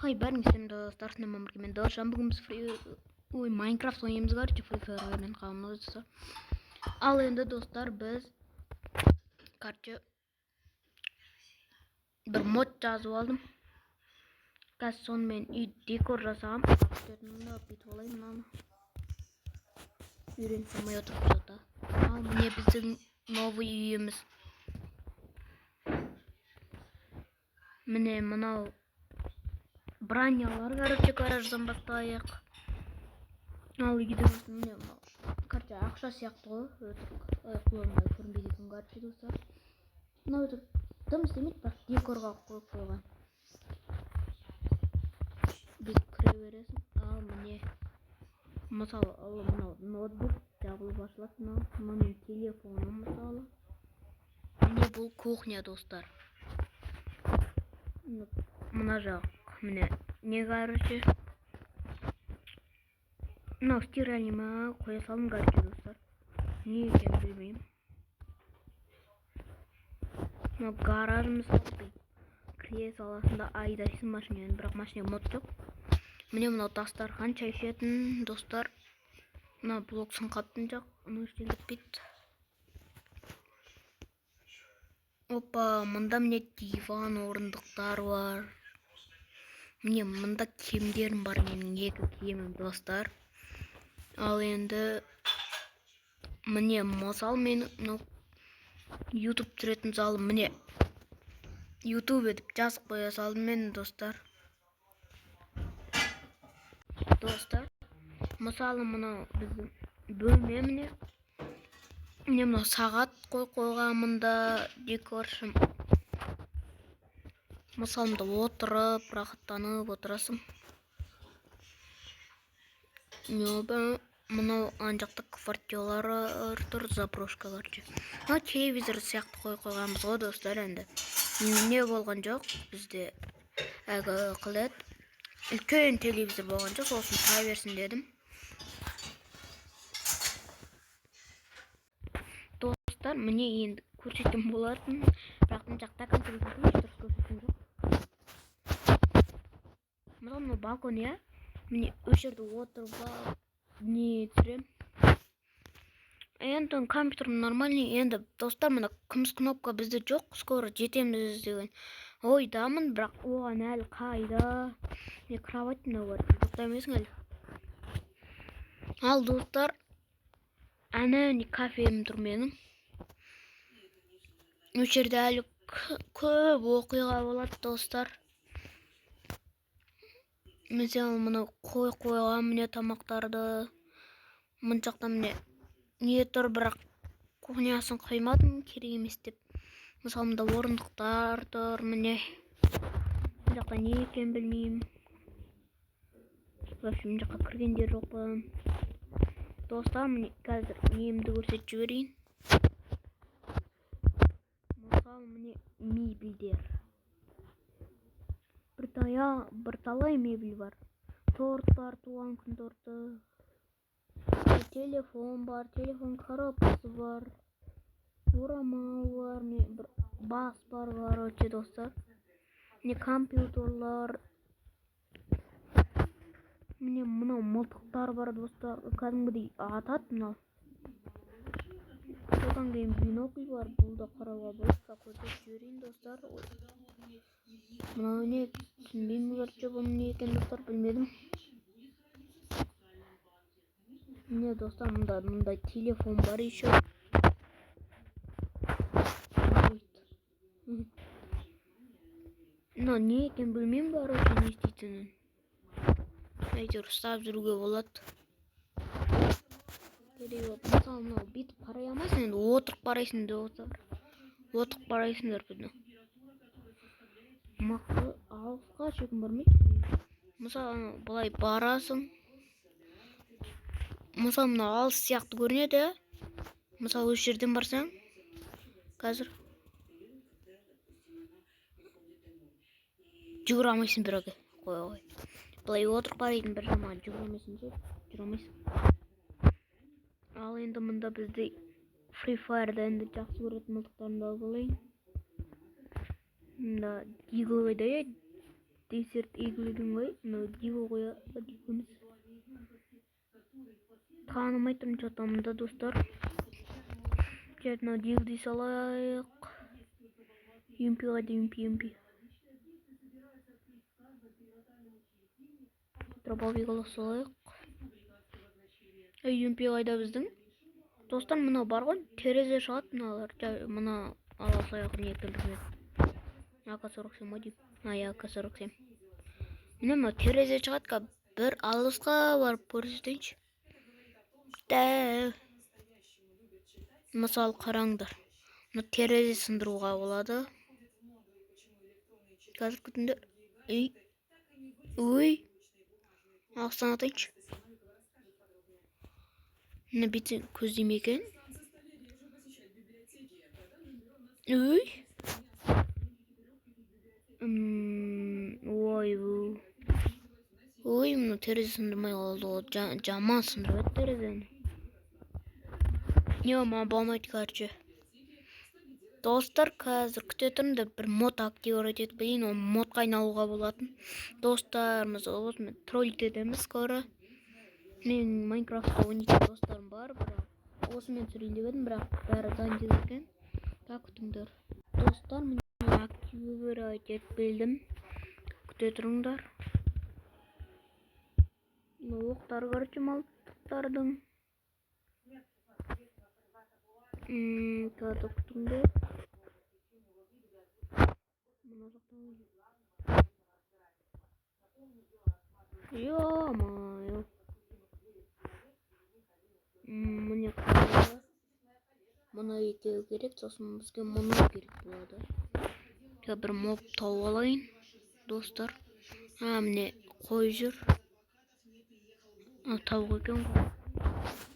Хай, бәріңе сәлем, достар, сіздермен бірге мен, Досжан. Бүгін біз ой, Майнкрафт ойнаймыз, короче, Free Fire ойнап қаламыз, достар. Ал енді, достар, біз, короче, бір мод жазып алдым. Қазір сонымен үй декор жасағам. Мына бүйтіп алайын мынаны. Үйрене салмай отырып что-то. Ал міне біздің новый үйіміз. Міне мынау бронялар, короче, гараждан бастайық. Ал үйдің міне мынау, короче, ақша сияқты ғой, өтірік. Ой, қолымда көрінбейді екен, короче, достар. Мынау өтірік дым істемейді, бірақ декорға қойып қойған. Бүйтіп кіре бересің. Ал міне, мысалы, ал мынау ноутбук жабылып ашылады, мынау менің телефоным, мысалы. Міне бұл кухня, достар. Мына жақ міне не, короче, мынау стиральный ма, қоя салдым, короче, достар, не екенін білмеймін. Мынау гараж, мысалы, бүйтіп кіре саласың да айдайсың машинаны, бірақ машина мод жоқ. Міне мынау дастархан, шай ішетін, достар. Мына блок сынып қалыпты, мына жақ, мынау ештеңе етпейді. Опа, мында міне диван, орындықтар бар. Міне мында киімдерім бар, менің екі киімім, достар. Ал енді міне, мысалы, менің мынау YouTube түсіретін залым, міне YouTube етіп жазып қоя салдым мен, достар. Достар, мысалы, мынау біздің бөлме, міне. Міне мынау сағат қойып қойған мында декоршым. Мысалы, мында отырып, рахаттанып отырасың. Мынау ана жақта квартиралар тұр, заброшка, короче. Мынау телевизор сияқты қойып қойғанбыз ғой, достар, енді. Не болған жоқ, бізде әлгі қалай еді, үлкен телевизор болған жоқ, сосын тұра берсін дедім. Достар, міне енді көрсеткен болатын, бірақ мына жақта конца дұрыс көрсеткен жоқ. Мысалы, мынау балкон, иә, міне осы жерде отырып алып не түсіремін. Енді компьютерім нормальный. Енді, достар, мына күміс кнопка бізде жоқ, скоро жетеміз деген ойдамын, бірақ оған әлі қайда. Не кровать мынау бар, ұйықтай алмайсың әлі. Ал, достар, әне не кафем тұр менің. Осы жерде әлі көп оқиға болады, достар. Мысалы, мынау қойып қойған міне тамақтарды. Мына жақта міне не тұр, бірақ кухнясын қоймадым, керек емес деп. Мысалы, мында орындықтар тұр, міне. Мына жақта не екенін білмеймін. Вообще мына жаққа кірген де жоқпын. Достар, міне қазір немді көрсетіп жіберейін. Мысалы, міне мебельдер. Бірталай мебель бар. Торт бар, туған күн торты. Телефон бар, телефон коробкасы бар. Орамал бар, міне бір бас бар, короче, достар. Міне компьютерлар. Міне мынау мылтықтар бар, достар. Кәдімгідей атады мынау. Содан кейін бинокль бар, бұл да қарауға болады. Көрсетіп жіберейін, достар. Мынау не, түсінбеймін, короче, бұл не екен, достар, білмедім. Міне, достар, мында мындай телефон бар еще. Мынау не екенін білмеймін, короче, не істейтінін. Әйтеуір ұстап жүруге болады. Керек болып. Мысалы, мынау бүйтіп қарай алмайсың, енді отырып қарайсың, достар. Отырып қарайсыңдар бұны. Мықты алысқа шекін бармайды. Мысалы, былай барасың. Мысалы, мынау алыс сияқты көрінеді. Мысалы, осы жерден барсаң, қазір жүгіре алмайсың бірақ. Қой, қой. Былай отырып қарайтын бір жаман жүгіре алмайсың ше, жүре алмайсың. Ал енді мында бізде Free Fire'да енді жақсы көретін мылтықтарымды алып алайын. Мында Дигл қайда, иә? Desert Eagle екен ғой. Мынау Диво ғой, Диво емес. Танымай тұрмын что-то мында, достар. Жарайды, мынау Диво дей салайық. ЮМП қайда, ЮМП, ЮМП. Дробовик ала салайық. Ей, ЮМП қайда біздің? Достар, мынау бар ғой, терезе шығады мыналар. Жай, мына ала салайық, не екенін білмедім. АК-47 ма деймін. А, иә, АК-47. Міне, мынау терезе шығады, қазір бір алысқа барып көрсетейінші. Дәу. Мысалы, қараңдар. Мына терезе сындыруға болады. Қазір күтіңдер. Ей. Ой. Алыстан атайыншы. Мына бүйтсең көздей екен? Ой. Ой, ой, мына терезе сындырмай қалды ғой. Жаман сындырып еді терезені. Не, маған болмайды, короче. Достар, қазір күте тұрыңдар, бір мод активировать етіп кетейін, ол модқа айналуға болатын. Достарымыз осымен троллить етеміз скоро. Мен Майнкрафтта ойнайтын достарым бар, бірақ осымен түсірейін деп едім, бірақ бәрі занят екен. Так, күтіңдер. Достар, міне, активировать етіп келдім. Күте тұрыңдар. Мына оқтар, короче, мылтықтардың. Қазір күтіңдер. Мына жақтан. Ё-моё. Міне, қараңдар. Мына екеуі керек, сосын бізге мынау керек болады. Қазір бір моб тауып алайын, достар. А, міне, қой жүр. А, тауық екен ғой.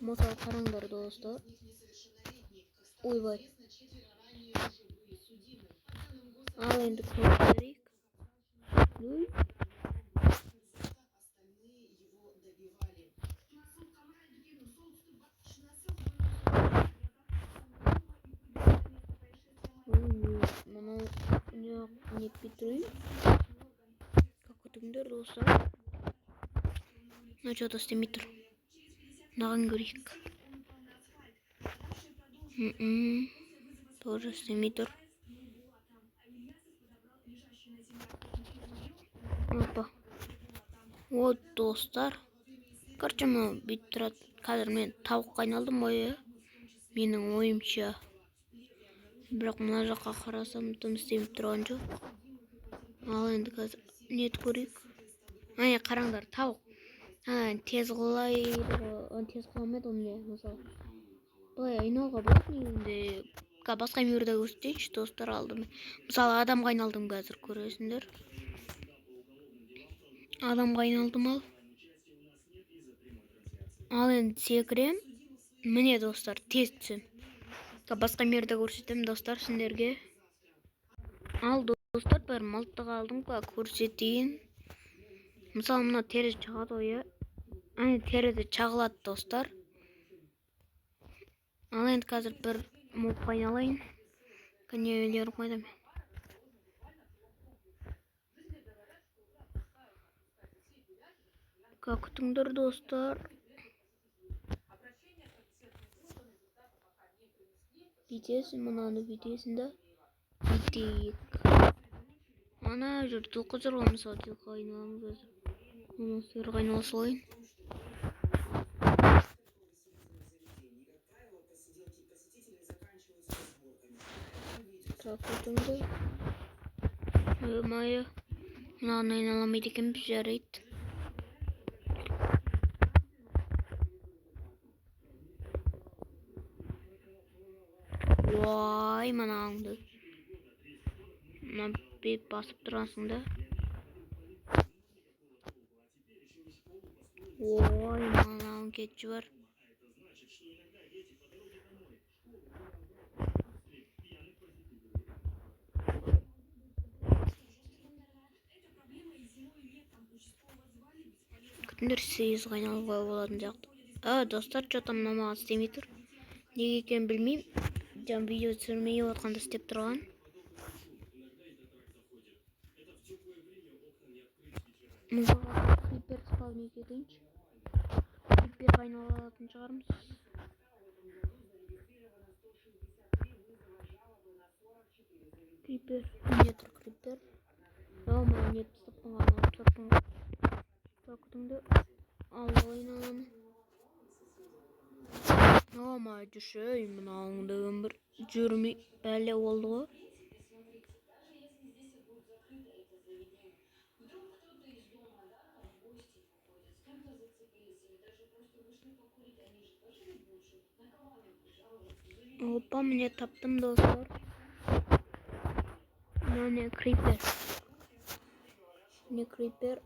Мысалы, қараңдар, достар. Ойбай. Ал енді көріп берейік. Ой. Ой, мынау не нетпей тұр. Как күтіңдер, достар. Мына что-то істемей тұр. Мынаған көрейік. Тоже істемей тұр. Опа. Вот, достар. Короче, мынау бүйтіп тұрады. Қазір мен тауыққа айналдым ғой, иә? Менің ойымша. Бірақ мына жаққа қарасам, дым істемей тұрған жоқ. Ал енді қазір нетіп көрейік. Әне, қараңдар, тауық. А, тез құлайды ғой. Тез құламайды ғой, міне, мысалы. Былай айналуға болады негізінде. Қазір басқа мирда көрсетейінші, достар, алдым. Мысалы, адамға айналдым қазір, көресіңдер. Адамға айналдым ал. Ал енді секірем. Міне, достар, тез түсем. Қазір басқа мирда көрсетемін, достар, сендерге. Ал, достар, бір мылтық алдым, қазір көрсетейін. Мысалы, мына терезе шығады ғой, иә? Әне, терезе шағылады, достар. Ал енді қазір бір мобқа айналайын. Нелерім қайда мен? Как күтіңдер, достар. Бүйтесің, мынаны бүйтесің да. Бүйтейік. Ана жүр, жылқы жүр ғой, мысалы, жылқыға айналамыз қазір. Мына сиырға айнала салайын. Так, күтіңдер. Ё-моё. Мынаны айналамайды екенбіз, жарайды. Ой, мынауыңды. Мына бүйтіп басып тұрасың да. Ой, мынауың кетіп жібер. Күтіңдер, сегіз айналуға болатын сияқты. А, достар, что-то мына маған істемей тұр. Неге екенін білмеймін. Жаңа видео түсірмей отқанда істеп тұрған. Мысалға, крипер спавн етейінші. Криперге айналатын шығармыз. Крипер. Не тұр крипер? Ау, мына не тастаппын ғой, алып тастаппын ғой. Так, күтіңді. Алайын ананы. Ама жүрші, мынауың деген бір жүрмей бәле болды ғой. Опа, міне таптым, достар. Міне крипер. Міне крипер.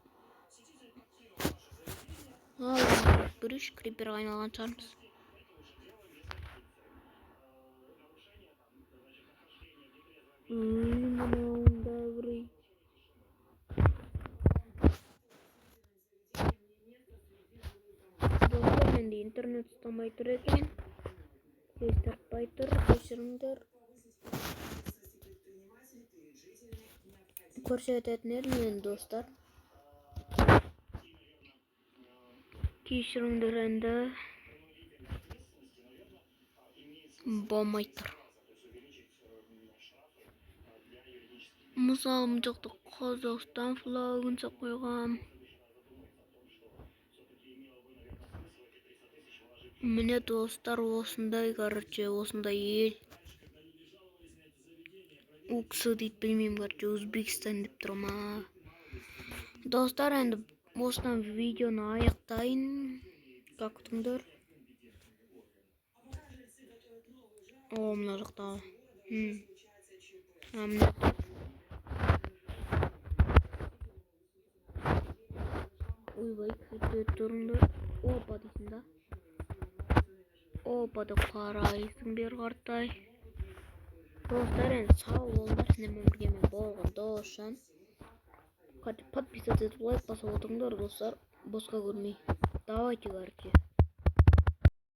Ал, көрейінші, криперге айналған шығармыз. Үй, мынауың да бір үй. Достар, менде интернет ұстамай тұр екен. Тез тартпай тұр, кешіріңдер. Көрсететін едім енді, достар. Кешіріңдер енді. Болмай тұр. Мысалы, мына жақта Қазақстан флагын салып қойғам. Міне, достар, осындай, короче, осындай ел. Уксы дейді, білмеймін, короче, Өзбекстан деп тұр ма. Достар, енді осыдан видеоны аяқтайын. Как күтіңдер. О, мына жақта. А, міне тұр. Ойбай, күте тұрыңдар. Опа дейсің да. Опа деп қарайсың бері қаратай. Достар, енді сау болыңдар. Сіздермен бірге мен болған Досжан. Короче, подписаться етіп, лайк басып отырыңдар, достар. Босқа көрмей. Давайте, короче.